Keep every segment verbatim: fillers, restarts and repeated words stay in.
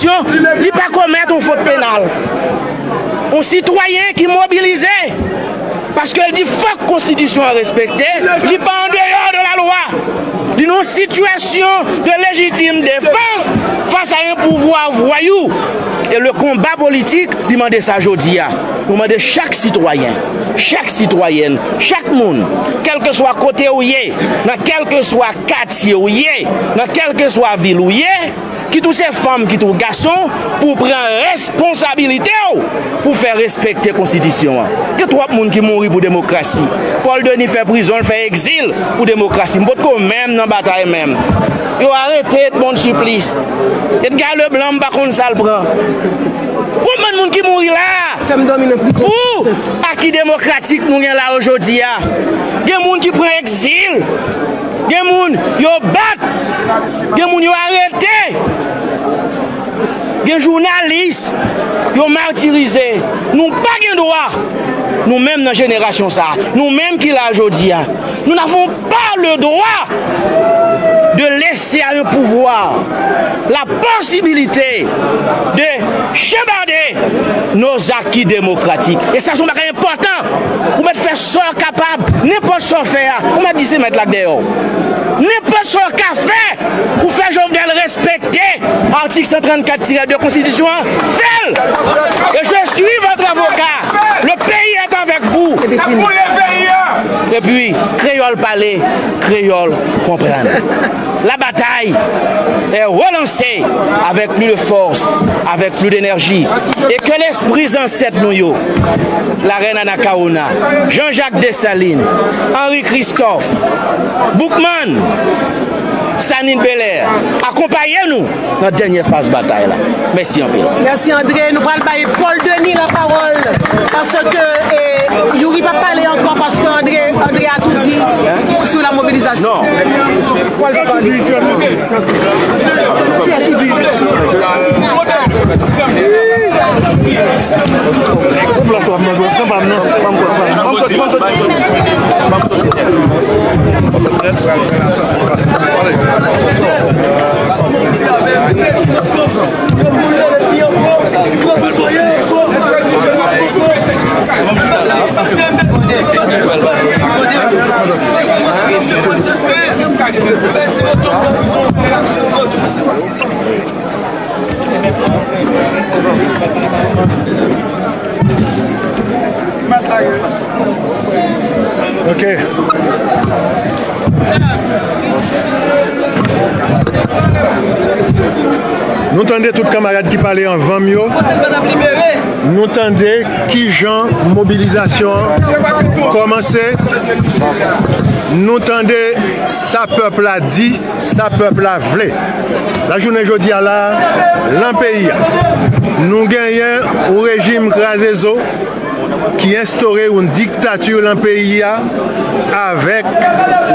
Li pa komèt yon fot penal. Yon sitwayen ki mobilize paske l di fòk konstitisyon an respekte, li pa andeyò de la lwa. Li nan yon sitiyasyon de lejitim defans fas a yon pouvwa vwayou. E le konba politik, li mande sa jodi a. Nou mande chak sitwayen, chak sitwayèn, chak moun, kèlkeswa kote ou ye, nan kèlkeswa katye ou ye, nan kèlkeswa vil ou ye, kit ou se fanm, kit ou gason, pou w pran responsabilite w pou fè respekte konstitisyon an. Gen twòp moun ki mouri pou demokrasi. Paul Denis fè prizon, l fè egzil pou demokrasi. M potko menm nan batay menm. Yo arete Edmonde Supplice. Edgar Leblanc, m pa konn sa l pran. Konbyen moun ki mouri la a? Fè m dòmi nan prizon. Pou aki demokratik nou gen la yo jodi a. Gen moun ki pran egzil. Gen moun yo bat. Gen moun yo arete. Gen jounalis yo matirize. Nou pa gen dwa, nou menm nan jenerasyon sa a, nou menm ki la jodi a, nous n'avons pas le droit de laisser à un pouvoir la possibilité de chambarder nos acquis démocratiques. E sa se yon bagay enpòtan. Ou mèt fè sa w kapab, nenpòt sa w fè a, ou mèt di se mèt la k dèyè w. Nenpòt sa w ka fè pou fè Jovenel respekte atik san trannkat tirè de konstitisyon an, fè l! Et je suis votre avocat. Le pays est avec vous. Epi, kreyòl pale, kreyòl konprann. La bataille est relancée avec plus de force, avec plus d'énergie. Et que l'esprit zansèt nou yo, la reine Anacaona, Jean-Jacques Dessalines, Henri Christophe, Boukman, Sanin Belair, akonpaye nou nan dènyè faz batay la. Mèsi anpil. Mèsi, André. Nou pral bay Paul Denis lapawòl paske, eh, Youri p ap pale ankò paske André, André a tou di sou la mobilizasyon. Non. Paul va pale. Ok. Nou tande tout kanmarad ki pale anvan m yo. Nou tande kijan mobilizasyon an kòmanse. Nou tande sa pèp la di, sa pèp la vle. Lajounen jodi a la, lan peyi a, nou genyen yon rejim kraze zo ki enstore yon diktati lan peyi a avèk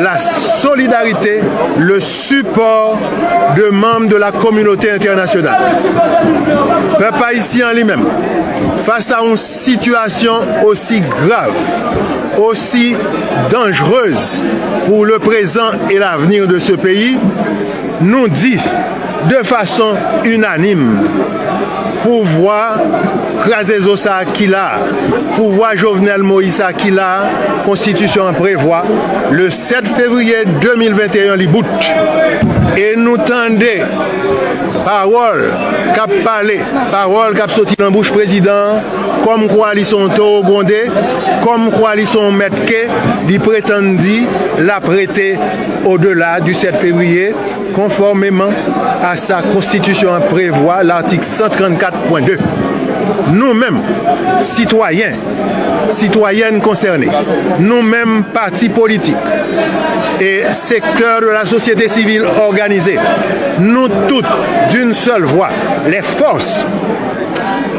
la solidarite, le sipò de manm de la kominote entènasyonal. Pèp ayisyen an li menm, fas a yon sitiyasyon osi grav, osi danjrez pour le présent et l'avenir de ce pays, nou di de fason inanim, pouvwa kraze zo sa a ki la, pouvwa Jovenel Moïse sa a ki la, konstitisyon an prevwa le sèt fevriye de mil venteyen li bout. E nou tande pawòl k ap pale, pawòl k ap soti nan bouch prezidan an, kòmkwa li se yon towo gwonde, kòmkwa li se yon mèt ke, li pretann di l ap rete au-delà du sept février, conformément à sa konstitisyon an prevwa, l'article cent trente-quatre point deux. Nou menm, sitwayen, sitwayèn konsène, nou menm pati politik e sektè de la sosyete sivil òganize, nou tout, d'une seule voix, les forces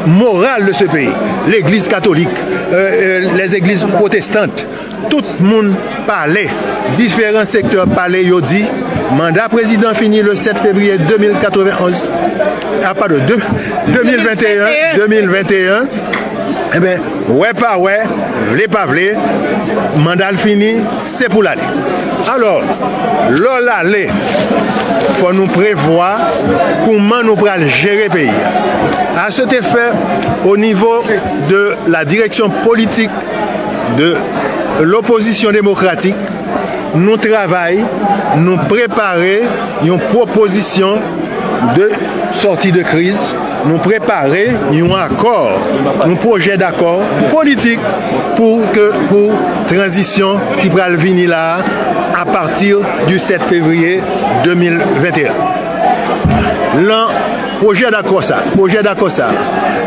morales de ce pays, legliz katolik, euh, euh, les églises protestantes, tout moun pale, diferan sektè pale, yo di manda prezidan fini le sèt fevriye de mil katrevenonz, a, padon, de, de mil venteyen, de mil venteyen, Enben, wè pa wè, vle pa vle, manda l fini, se pou l ale. Alò, lè w l ale, fò nou prevwa kouman nou pral jere peyi a. À cet effet, au niveau de la direction politique de l'opposition démocratique, nou travay, nou prepare yon pwopozisyon de sòti de kriz, nou prepare yon akò, yon pwojè dakò politik pou ke, pou tranzisyon ki pral vini la a, à partir du sept février deux mille vingt et un. Lan pwojè dakò sa, pwojè dakò sa,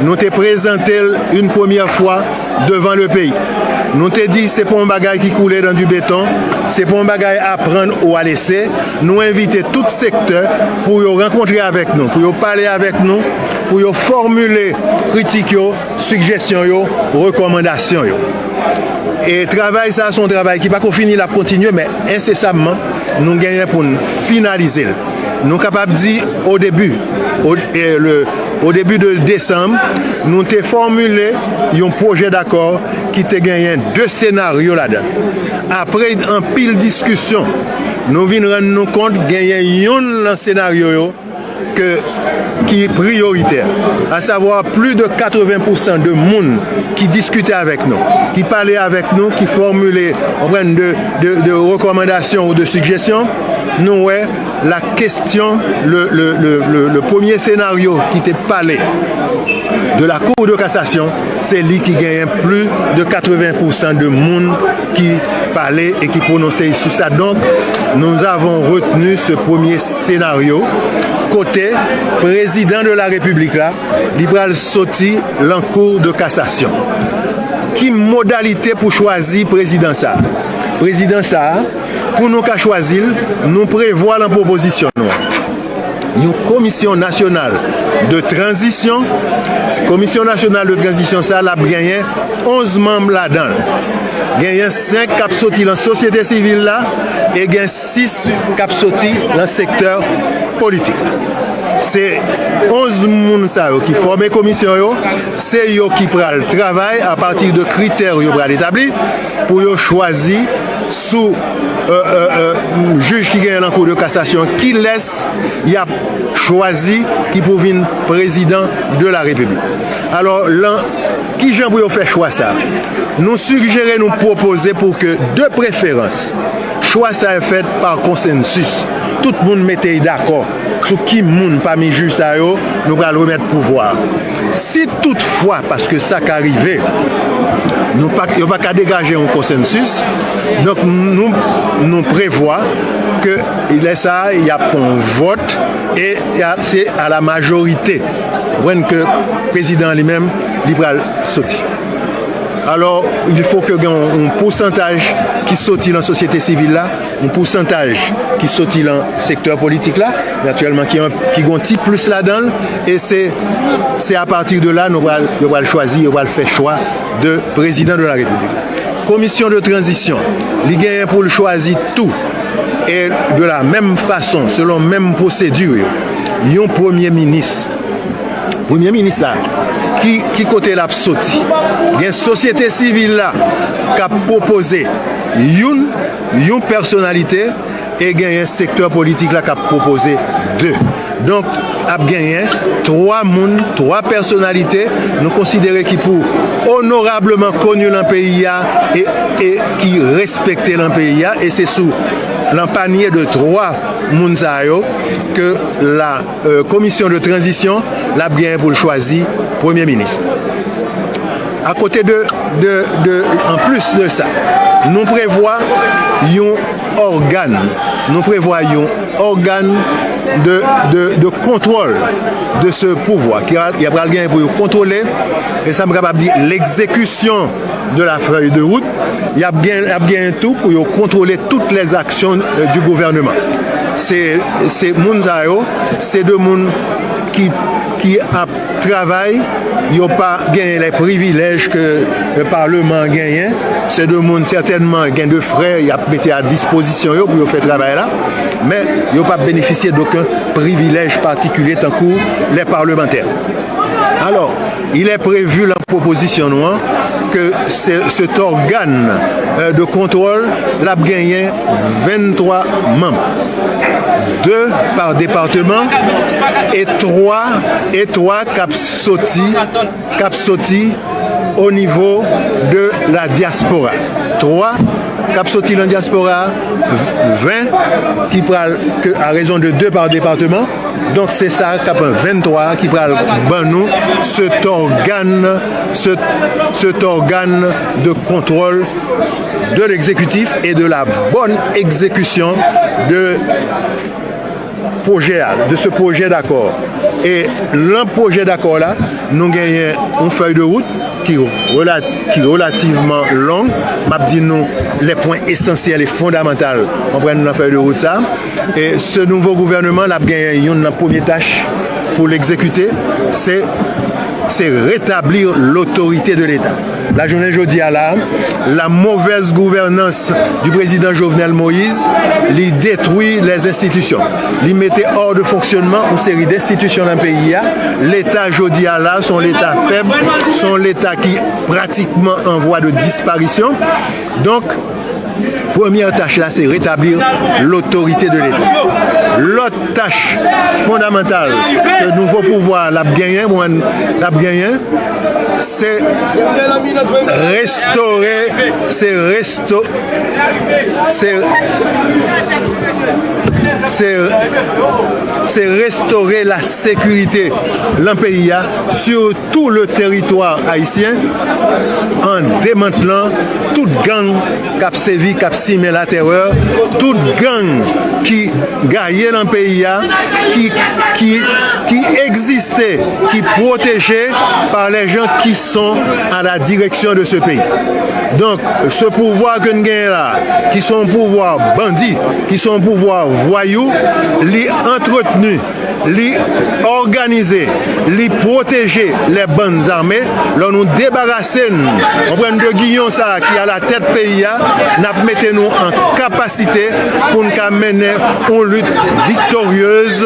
nou te prezante l yon premyè fwa devan le peyi. Nou te di se pa yon bagay ki koule dans du béton, se pa yon bagay à prendre ou à laisser. Nou envite tout sektè pou yo rankontre avèk nou, pou yo pale avèk nou, pou yo fòmile kritik yo, sijesyon yo, rekòmandasyon yo. E travay sa, se yon travay ki pa ko fini, l ap kontinye, men ensesamman, nou genyen pou n finalize l. Nou kapab di au début, au, e, le, au début de décembre, nou te fòmile yon pwojè dakò ki te genyen de senaryo ladan. Apre anpil diskisyon, nou vin rann nou kont genyen youn lan senaryo yo ke, ki priyoritè, à savoir plus de quatre-vingts pour cent de moun ki diskite avèk nou, ki pale avèk nou, ki fòmile, konprann, de, de, de rekòmandasyon ou de sijesyon, nou wè la question, le, le, le, le, le premier scénario ki te pale de la Cour de cassation, se li ki genyen plus de quatre-vingts pour cent de moun ki pale e ki pwononse sou sa. Donk, nous avons retenu ce premier scénario, kote prezidan de la repiblik la, li pral soti lan Cour de cassation. Ki modalite pou chwazi prezidan sa? Prezidan sa, pou nou ka chwazi l, nou prevwa lan pwopozisyon nou an yon komisyon nasyonal de tranzisyon. Komisyon nasyonal de tranzisyon sa, l ap genyen onz manm ladan l. Genyen senk k ap soti lan sosyete sivil la e gen sis k ap soti lan sektè politik. Se onz moun sa yo ki fòme komisyon yo, se yo ki pral travay apati de kritè yo pral etabli pou yo chwazi sou, euh, euh, euh, jij ki genyen nan Cour de cassation, kilès y ap chwazi ki pou vin prezidan de la Repiblik. Alò, lan, kijan pou yo fè chwa sa? Nou sijere, nou pwopoze pou ke, de preferans, chwa sa a fèt pa konsansis. Tout moun mete y dakò sou ki moun pami jij sa yo nou pral remèt pouvwa. Si toutfwa, paske sa ka rive, nou pa, yo pa ka degaje yon konsansis, donk nou, nou prevwa ke lè sa a, y ap fè yon vòt e y a, se à la majorité, konprann, ke prezidan an li menm, li pral soti. Alò, il faut que gen yon, yon pousantaj ki soti nan sosyete sivil la, yon pousantaj ki soti nan sektè politik la, natirèlman ki, ki gon ti plis ladan l, e se, se apati de la nou pral, yo pral chwazi, yo pral fè chwa de prezidan de la repiblik la. Komisyon de tranzisyon, li genyen pou l chwazi tou, e de la menm fason, selon menm pwosedi yo, yon premye minis. Premye minis la, ki, ki kote l ap soti? Gen sosyete sivil la k ap pwopoze youn, yon pèsonalite, e genyen sektè politik la k ap pwopoze de. Donk, ap genyen twa moun, twa pèsonalite, nou konsidere ki pou onorableman koni lan peyi a e, e ki respekte lan peyi a, e se sou, lan panye de twa moun sa yo ke la, euh, komisyon de tranzisyon l ap genyen pou l chwazi premye minis. Akote de, de, de, an plis de sa, nou prevwa yon ògàn, nou prevwa yon ògàn de, de, de kontwòl de se pouvwa ki a, y a pral genyen pou yo kontwole, e sa m kapab di, l'exécution de la feuille de route, y ap gen, y ap genyen tou pou yo kontwole toutes les actions, euh, du gouvernement. Se, se moun sa yo, se de moun ki ki ap travay, yo pa genyen lè privilèj ke, ke Palman an genyen. Se de moun sètènman gen de frè y ap mete a dispozisyon yo pou yo fè travay la, men yo p ap benefisye doken privilèj patikilye tankou lè palmantè. Alors, il est prévu lan pwopozisyon nou an ke se, cet organe, euh, de contrôle l ap genyen venntwa manm, de pa depatman e twa, e twa k ap soti, k ap soti o nivo de la diaspora. Twa k ap soti nan dyaspora, ven ki pral, ke, à raison de deux par département. Donk, se sa k ap venntwa ki pral ban nou cet organe, ce, cet organe de contrôle de l'exécutif et de la bonne exécution de pwojè a, de ce projet d'accord. E lan pwojè d'accord la, nou genyen yon fèy de wout ki rela-, ki relativman long. M ap di nou les points essentiels et fondamentaux, konprann, nan fèy de wout sa. E ce nouveau gouvernement, l ap genyen youn nan premye tach pou l egzekite, se, se rétablir l'autorité de l'État. Lajounen jodi a la, la mauvaise gouvernance du président Jovenel Moïse, li detwi les institutions. Li mete hors de fonctionnement yon seri d enstitisyon nan peyi a. Leta jodi a la, se yon leta fèb, se yon leta ki pratikman an vwa de disparition. Donk, premyè tach la, se rétablir l'autorité de l'État. Lòt tach fondamantal ke nouvo pouvwa l ap genyen, mwen, l ap genyen, se restore, se resto-, se, se, se restore la sécurité lan peyi a, sur tout le territoire haïtien, an demantlan tout gang k ap sèvi, k ap simen latèrè, tout gang ki gaye nan peyi a, ki, ki, ki egziste, ki pwoteje par les gens qui sont à la direction de ce pays. Donk, ce pouvoir ke n genyen la, ki se yon pouvwa bandi, ki se yon pouvwa vwayou, li antretni, li òganize, li pwoteje les bandes armées. Lè nou debarase n, konprann, de giyon sa a ki alatèt peyi a, n ap mete nou an kapasite pou n ka mennen yon lit viktoryez,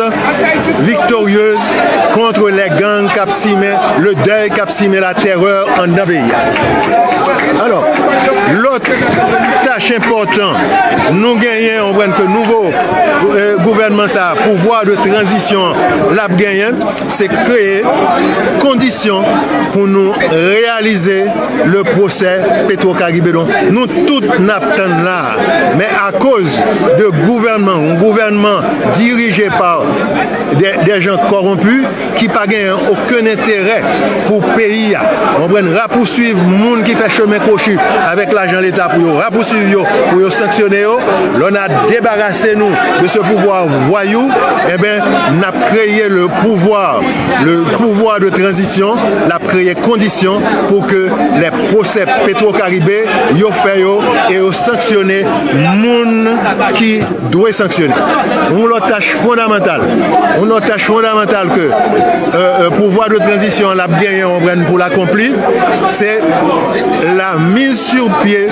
viktoryez contre les gangs k ap simen le dèy, k ap simen latèrè anndan peyi a. Alò, lòt tach enpòtan nou genyen, konprann, ke nouvo, eh, gouvènman sa a, pouvwa de tranzisyon l ap genyen, se kreye kondisyon pou nou reyalize le pwosè Petro Caribe. Donk, nou tout n ap tann la, men akoz de gouvènman, yon gouvènman dirije pa de, de jan kòwonpi, ki pa genyen okenn enterè pou peyi a. Konprann, rapousuiv moun ki fè chemen kwochi avèk lajan leta pou yo rapousuiv yo, pou yo sanksyone yo. Lè n a debarase nou de ce pouvoir voyou, enben, n ap kreye le pouvoir, le pouvoir de transition, l ap kreye kondisyon pou ke lè pwosè Petro Caribe, yo fè yo e yo sanksyone moun ki dwe sanksyone. Yon lòt tach fondamantal, yon lòt tach fondamantal ke, euh, euh, pouvwa de tranzisyon an l ap genyen, konprann, pou l akonpli, se la mise sur pied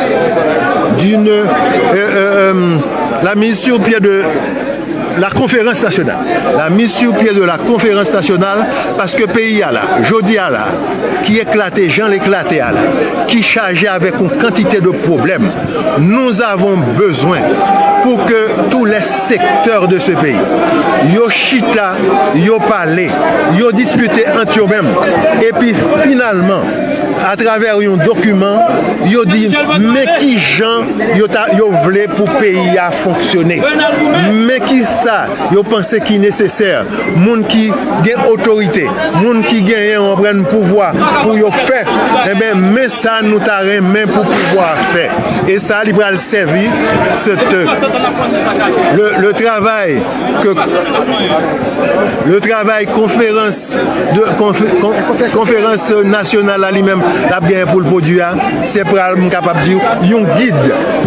d'une, euh, euh, euh, la mise sur pied de la conférence nationale. La mise sur pied de la conférence nationale, paske peyi a la, jodi a la, ki eklate jan l eklate a la, ki chaje avèk yon kantite de pwoblèm. Nous avons besoin pour que tous les secteurs de ce pays, yo chita, yo pale, yo diskite ant yo menm, epi finalman, atravè yon dokiman, yo di men ki jan yo ta, yo vle pou peyi a fonksyone, men ki sa yo panse ki nesesè, moun ki gen otorite, moun ki genyen, konprann, pouvwa pou yo fè, enben, men sa nou ta renmen pou pouvwa a fè. E sa, li pral sèvi, se te, le, le travay ke, le travay konferans de, konfe-, kon-, konferans nasyonal la li menm l ap genyen pou l pwodui a, se pral, m kapab di, yon gid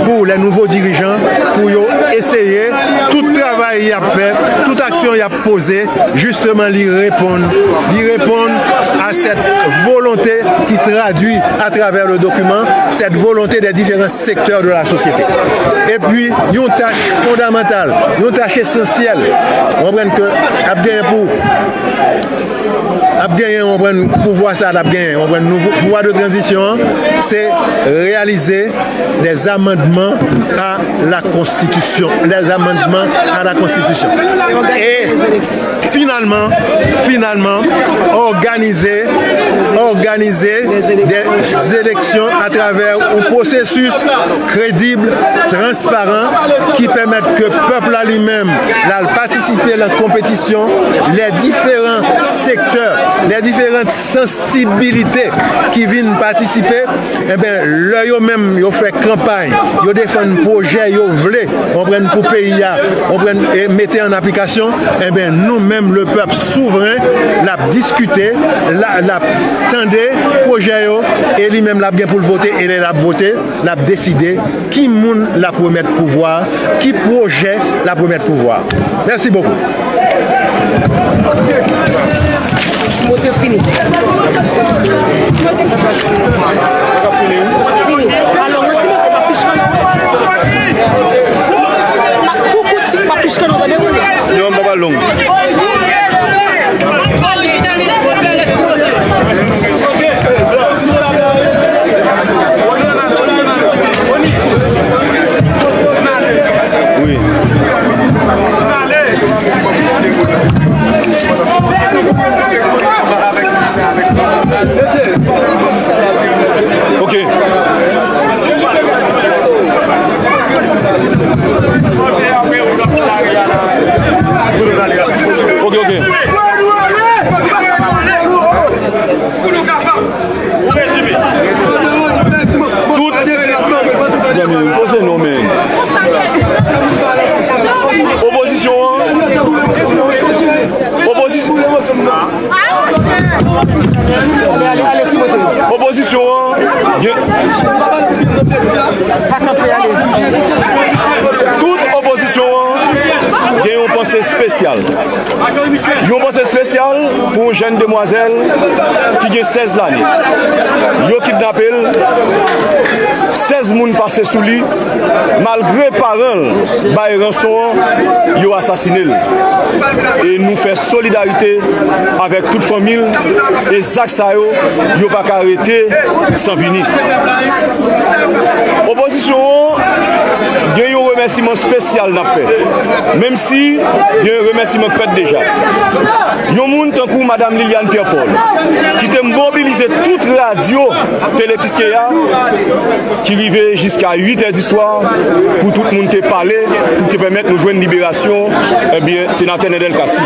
pou lè nouvo dirijan, pou yo eseye tout travay y ap fè, tout aksyon y ap poze, jisteman, li reponn, li reponn à cette volonté qui traduit à travers le document cette volonté des différents secteurs de la société. Epi, yon tach fondamantal, yon tach esansyèl, w konprann ke ap genyen pou ap genyen, w konprann, pouvwa sa l ap genyen, w konprann, nouvo pouvwa de tranzisyon an, se reyalize des amendements à la Constitution, les amendements à la Constitution. Et finalement, finalement, organiser, organiser des élections à travers un processus crédible, transparent, qui permette que peuple lui-même, la participer à la compétition, les différents secteurs, les différentes sensibilités qui viennent participer, enben, lè yo menm, yo fè kanpay, yo defann pwojè yo vle, w konprann, pou peyi a, w konprann, e mete an aplikasyon, enben, nou menm, le pèp souvren, l ap diskite, l a- l ap tande pwojè yo, e li menm, l ap gen pou l vote, e lè l ap vote, l ap deside ki moun l ap remèt pouvwa a, ki pwojè l ap remèt pouvwa a. Mèsi bokou. Timote fini. Fini. Alò, mwen Timote pa pich kanno. Tou kout ti pa pich kanno, tande, konnen. Non, m pa pral long. Wi. Ok. Ok, ok. Tout zanmi, poze non, men. Opozisyon an. Opozisyon. Opozisyon an. Gen- Tout opozisyon an gen yon panse espesyal. Yon panse espesyal pou yon jèn demwazèl ki gen sèz lane. Yo kidnape l, sèz moun pase sou li, malgre paran l bay ranson an, yo asasine l. E nou fè solidarite avèk tout fanmi l, e zak sa yo, yo pa ka rete san pini. Opozisyon an gen yon remèsiman espesyal n ap fè, menm si gen remèsiman k fèt deja. Yon moun tankou Madam Liliane Pierre Paul, ki te mobilize tout radyo Tele Kiskeya, ki rive jiska uit è di swa pou tout moun te pale, pou te pèmèt nou jwenn liberasyon, ebyen, senatè Nènèl Cassy.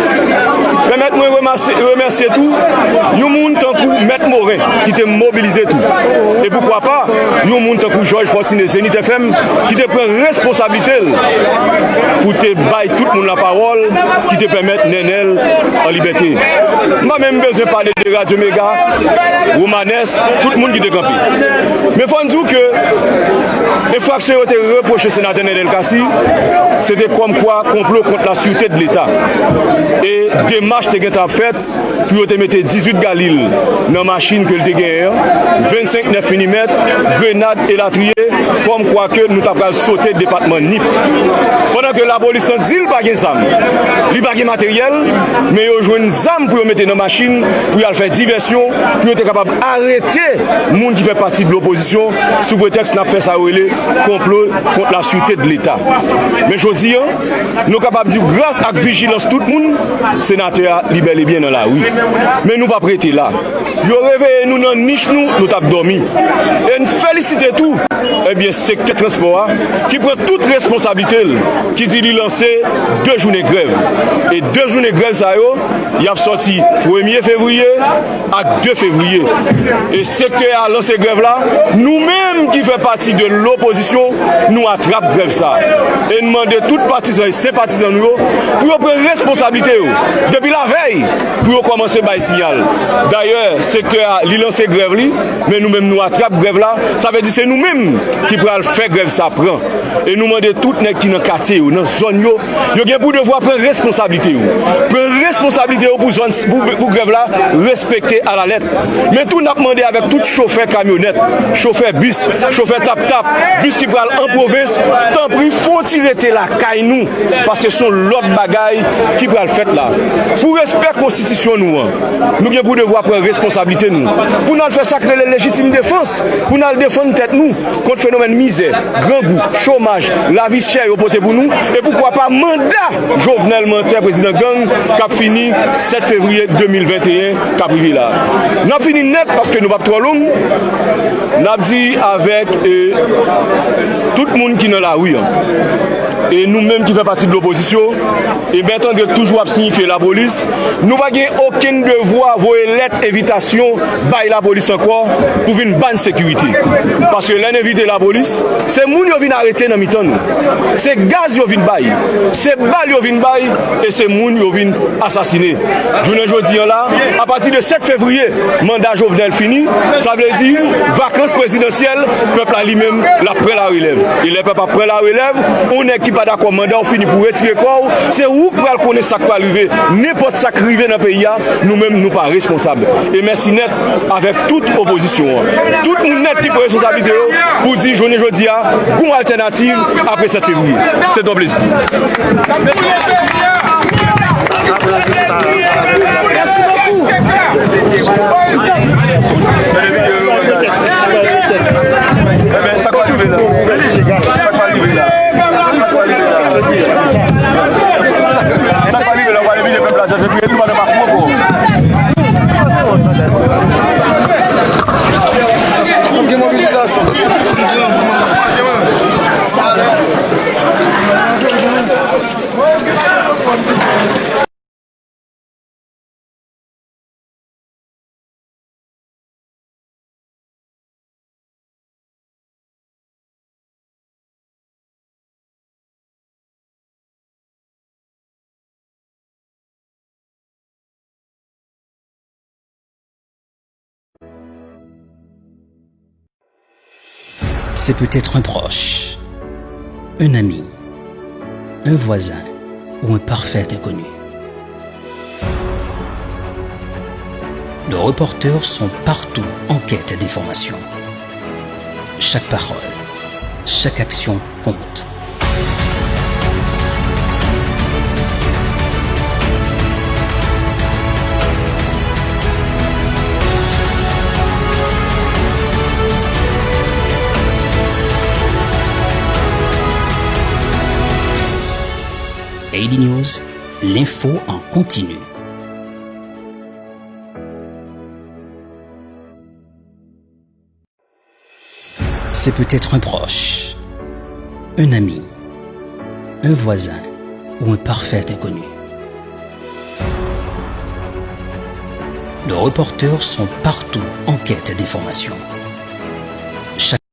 Pèmèt mwen remèsye, remèsye tou yon moun tankou Mèt Morin, ki te mobilize tou. E poukwa pa, yon moun tankou Jòj Fòtine Zenith F M, ki te pran responsablite l pou te bay tout moun lapawòl, ki te pèmèt Nènèl an libète. M pa menm bezwen pale de Radyo Mega, Romanes, tout moun ki te kanpe. Men fò n di w ke enfraksyon yo te repwoche senatè Nènèl Cassy, se te kòmkwa konplo kont la sûreté de Leta. E demach te gentan ap fèt pou yo te mete dizuit galil nan machin ke l te genyen an, vennsenk nèf milimèt, grenad, elatriye, kòmkwa ke nou ta pral sote depatman Nip. Pandan ke lapolis lan di l pa gen zam, li pa gen materyèl, men yo jwenn zam pou yo mete nan machin, pou y al fè divèsyon, pou yo te kapab arete moun ki fè pati de lopozisyon, sou pretèks n ap fè sa yo rele konplo kont la sûreté de Leta. Men jodi a, nou kapab di w, gras ak vijilans tout moun, senatè a, li bèl e byen nan lari. Men nou p ap rete la. Yo reveye nou nan nich nou, nou t ap dòmi. E n felisite tou, ebyen, sektè transpò a, ki pran tout responsablite l, ki di li lanse de jounen grèv. E de jounen grèv sa yo, y ap sòti premye fevriye ak de fevriye. E sektè a lanse grèv la, nou menm ki fè pati de lopozisyon, nou atrap grèv sa. E n mande tout patizan e senpatizan nou yo pou yo pran responsablite yo depi lavèy, pou yo kòmanse bay siyal. Dayè, sektè a, li lanse grèv li, men nou menm nou atrap grèv la. Sa vle di se nou menm ki pral fè grèv sa pran. E nou mande tout nèg ki nan katye yo, nan zòn yo, yo gen pou devwa pran responsablite yo. Pran responsablite yo pou zòn, pou, pou grèv la respekte alalèt. Men tou n ap mande avèk tout chofè kamyonèt, chofè bis, chofè tap-tap, bis ki pral an pwovens, tanpri fè yon ti rete lakay nou, paske se yon lòt bagay ki pral fèt la. Pou respè konstitisyon nou an, nou gen pou devwa pran responsablite nou. Pou n al fè sa k rele lejitim defans, pou n al defann tèt nou kont fenomèn mizè, grangou, chomaj, lavi chè yo pote pou nou, e poukwa pa manda Jovenel Mantè, prezidan gang, k ap fini sèt fevriye de mil venteyen k ap rive la. N ap fini nèt paske nou p ap twò long. N ap di avèk, e, tout moun ki nan lari an, e nou menm ki fè pati de lopozisyon, e Mèt André toujou ap siyifye lapolis, nou pa gen okenn devwa voye lèt envitasyon bay lapolis ankò pou vin ba n sekirite. Paske lè n envite lapolis, se moun yo vin arete nan mitan nou. Se gaz yo vin bay, se bal yo vin bay, e se moun yo vin asasine. Jounen jodi an la, apati de sèt fevriye, manda Jovenel fini, sa vle di vakans prezidansyèl, pèp la li menm, l ap pran larelèv. E lè pèp ap pran larelèv, yon nèg ki pa dakò manda w fini pou retire kò w, se ou k pral konnen sa k pral rive. Nenpòt sa k rive nan peyi a, nou menm nou pa responsab. E mèsi nèt avèk tout opozisyon an. Tout moun nèt ki pran responsablite yo pou di jounen jodi a, gon altènativ apre sèt fevriye. Se yon plezi. Ebyen, sa k pral rive la? Sa k pral rive la? Sa k pral rive la? Sa k pral rive la? Ou pral envite pèp la, sa se fè nou pa nan Makou ankò. Gen mobilizasyon. C'est peut-être un proche, un ami, un voisin ou un parfait inconnu. Nos reporters sont partout en quête d'informations. Chaque parole, chaque action compte. Haiti News, l'info en continu. C'est peut-être un proche, un ami, un voisin ou un parfait inconnu. Nos reporters sont partout en quête d'informations.